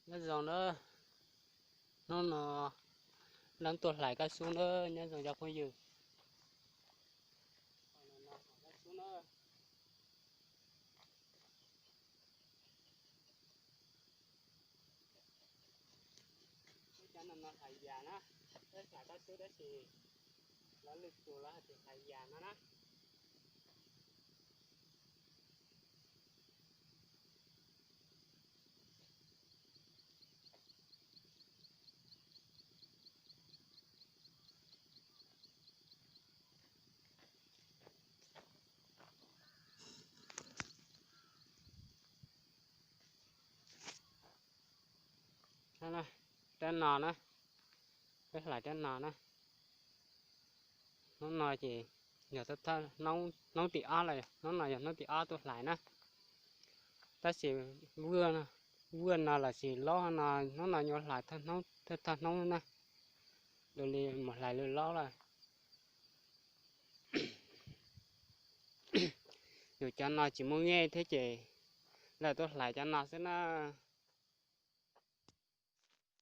Nyob zoo na, hnub no lawv tuaj hlais kab xub na, nyob zoo cov phooj ywg. Cov no no hlais yas na, peb hlais kab xub tab sis lawv lwm tus lawv hais tias hlais yas no na. Rab no na, peb hlais rab no na. Hnub no ces yog hnub tim ob lawm, hnub no yog hnub tim ob tuaj hlais na. Tab sis vuaj no los sis laub no, hnub no yuav hlais thawj hnub na, dua li mus hlais lwm laub lawm. Yus cov no tsis muaj nyiaj thiab ces lawv tuaj hlais cov no xwb na.